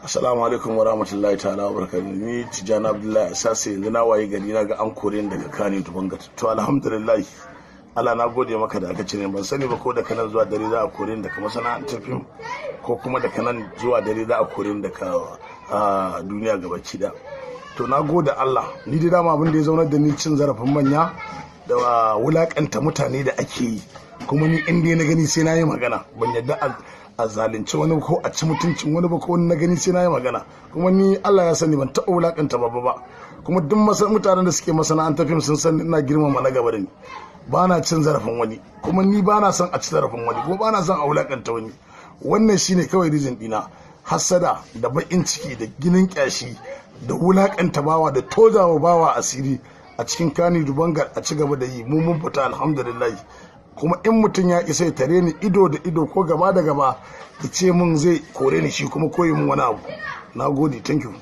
Assalamu alaikum wa rahmatullahi ta'ala wa barakatuh. Ni Tijjani Abdullahi Asase, yanzu na waye gari na ga an kore ni daga Kannywood Vanguard. To, alhamdulillah, Allah na gode maka da aka cire. Ban sani ba ko daga nan zuwa dare za a kore ni daga masana'antar fim, ko kuma daga nan zuwa dare za a kore ni daga duniya gabaki da. To, na gode Allah. Ni dai dama abin da ya zaunar da ni, cin zarafin manya da wulakanta mutane da ake yi. Kuma ni in dai na gani sai na yi magana. Ban yadda a zalunci wani ko a ci mutuncin wani ba, ko wani na gani sai na yi magana. Kuma ni Allah ya sani ban taɓa wulakanta babba ba. Kuma duk mutanen da suke masana'antar fim sun san ina girmama na gaba da ni. Ba na cin zarafin wani, kuma ni ba na son a ci zarafin wani, kuma ba na son a wulakanta wani. Wannan shine kawai reason dina. Hassada da baƙin ciki da ginin kyashi da wulakanta bawa da tozawa bawa asiri a cikin Kannywood Vanguard, a ci gaba da yi. Mu mun fita, alhamdulillah. Kuma in mutum ya isa ya tare ni ido da ido ko gaba da gaba, ya ce mun zai kore ni shi kuma koyi mun wani abu. Na gode, thank you.